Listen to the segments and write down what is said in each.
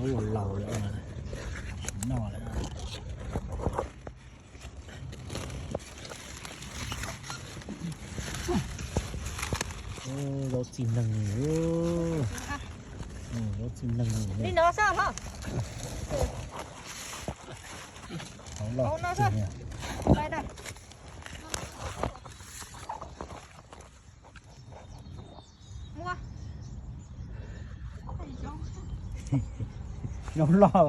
Laus laus lawm, tsis noj lawm. Zaub txi neeg, zaub txi neeg. Li no xwb hlo. Hauv no xwb. Zaub loj hlob.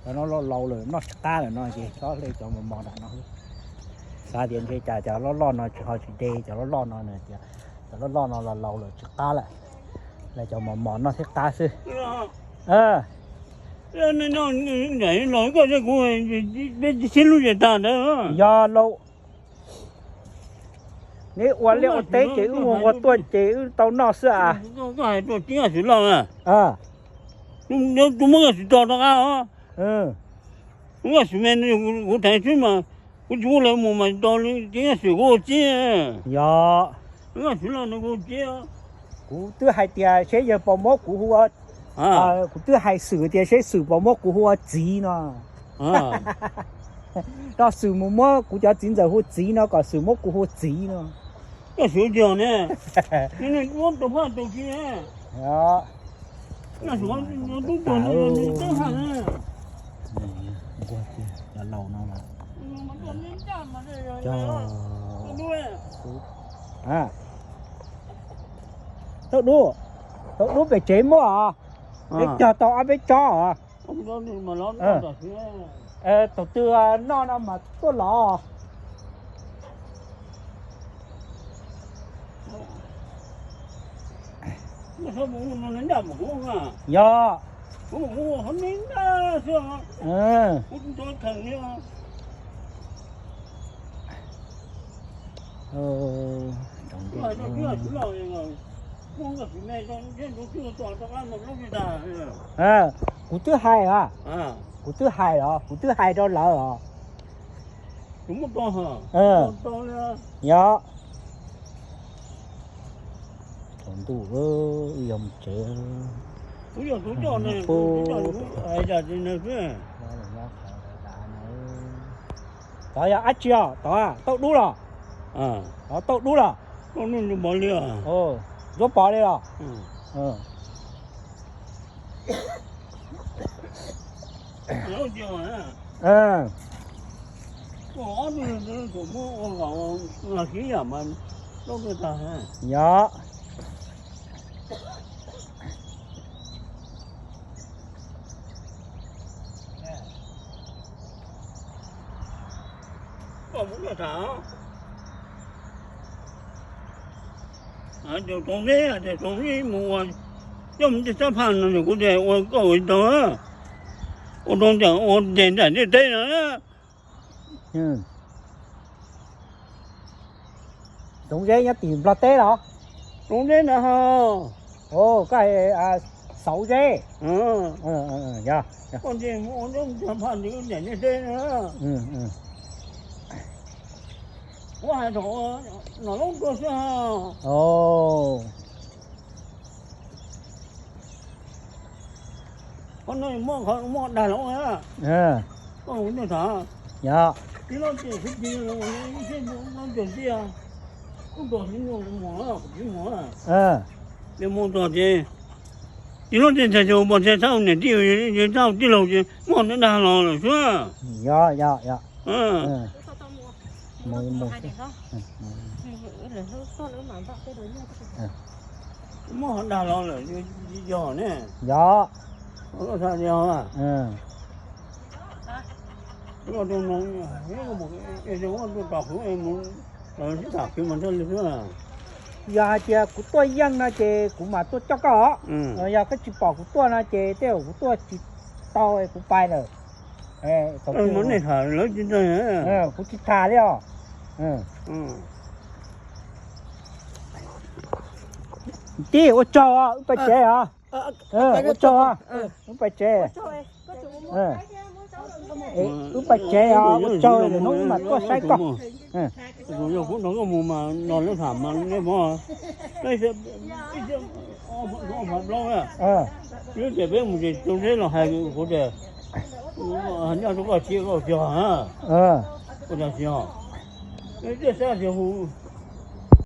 Cov no laus laus lawm noj tsis qab lawm no ces txhob hle cov mos mos nram no. Xav tias ntshe cas cov loj loj no tsis ho tsis de, cov loj loj no tias cov loj loj no laus laus lawm tsis qab lawm, hle cov mos mos noj thiaj qab xwb. Los koj kuv peb tib sib hlub ces tag ntawd. Yog laus, neb ua liaj ua teb ces wb ua ua tuaj ces wb tau noj xwb as. Koj hais rau tib Xwm Lauj, tus muab Nkaj Xwm tos rov qab os. Nkaj Xwm me kuv theem xwb mas, kuv tsis muaj lawv mus mas tos li tib Nkaj Xwm kuv ua txiv. Yog, Nkaj Xwm Lauj no kuv ua txiv. Kuv twb hais tias seb yawg puas muab kuv hu ua, kuv twb hais Xwm tias seb Xwm puas muab kuv hu ua txiv no. Rau Xwm mus muab kuv cov txiv ntxawm hu txiv no kom Xwm muab kuv hu txiv no. Nkaj Xwm tiag ne, muab tus phaj tus kiag. Tau dub, tau dub pem tsev muaj os. Peb cog tau ob peb tsob os. Tus twg noj no mas tuaj los. Yog, kuv twb hais, kuv twb hais os, kuv twb hais os, kuv twb hais rau lawv os. Yog, tsaus ntuj wb yog mus tsev. Tod yog dab tsi os? Tod tauj dub los? Tod tauj dub los? Ntsuab pov li los? Yog. Tsoom zeb, tsoom zeb mus ua, coj mus tej xab phaj no kuv tias ua koj ua tau, ua rau nram ua nres nram ntiaj teb no. Tsoom zeb nyob tim Nplog teb los? Tsoom zeb na ho. Koj hais Xauv Zeb. Yog. Koj nres mus ua rau nram ntiaj teb na. Kuv hais thaum nom loob tuaj xwb. Qhov no muab, muab dag los. Koj mus nej tham. Yog. Tij laug tias xwb tij laug, tij laug tias xwb mus, tij laug tias mus txog ces tij laug tias txhais tus pom txhais txhab niam tij, txhais txhab tij laug ces muab dag los lawm xwb. Yog, yog, yog. Muab ho dag los lawm yog ne. Yog. Yog hais tias kuv tuaj yeej no ces kuv mam tuaj coj koj os. Yog koj tsis pom kuv tuaj no ces tej zaum kuv tuaj tsis tau, kuv pais lawm. Kuv tsis tham li os. Tij, ua tsaug os, wb pais tsev os. Ua tsaug os, wb pais tsev. Wb pais tsev os, ua tsaug lwm hnub mam tuaj saib koj. Tus yog kuv nrog koj mus mas no leb tham mas nej mov, phav plaub na, lub tias peb mus ces tus neb los hais kuv tias nyob rau koj tsis koj cog, ua cas tsis ho, nej saib tias hu